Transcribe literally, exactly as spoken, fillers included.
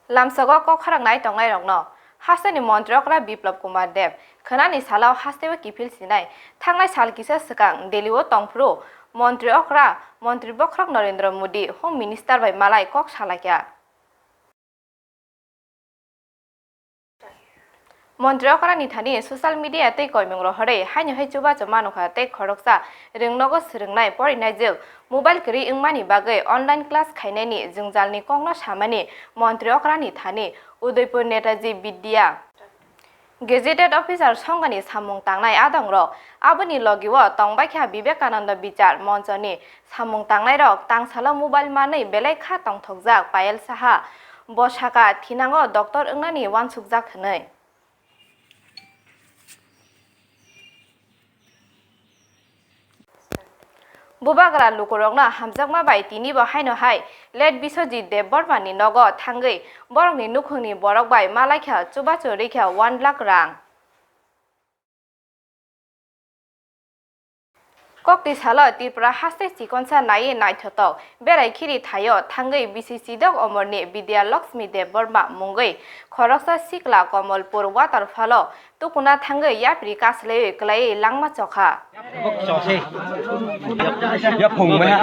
Lamsogo kok kharaknai tongnairokno hasteni montri okra Biplab Kumar Deb khwnani salo hasteo kiphil sinai. Thangnai sal kisa swkang Delhi-o tongphuru montri okra montri bokhorok Narendra Modi Home Minister bai malai kok salaikha. Montri okrani thani social media tei koimung rohorwi haino hai chubachu manukha tei khoroksa rwngnogo swrwngnai porinaijwk mobile kwrwi wngmani bagwi online class khainaini jwngjalni kokno samani montri okrani thani Udaipur Netaji Vidya Gazetted Officer songani samung tangnai adongrok aboni logio tongbaikha Vivekananda Bichar Monchoni samung tangnairok tangsalo mobile manwi belai kha tongthokjak Payal Saha. Bo sakha thinango doctor wngnani uansukjak hwnwi. Bubagra lukurokno hamjakma bai tinibo haino hai late Biswajit Debbarma ni nogo thangwi borokni nukhungni borok bai malaikha chubachu rikha one lakh rang. Kokti salo Tripura haste chikonsa naiwi naithotok berai khiri thaio thangwi bisi chidok omorni Vidya Lakshmi Debbarma mungwi khoroksa sikla Komolpur waterfallo tukuna thangwi yapri kaslaiwi kwlaiwi langma chokha. Yapung maya.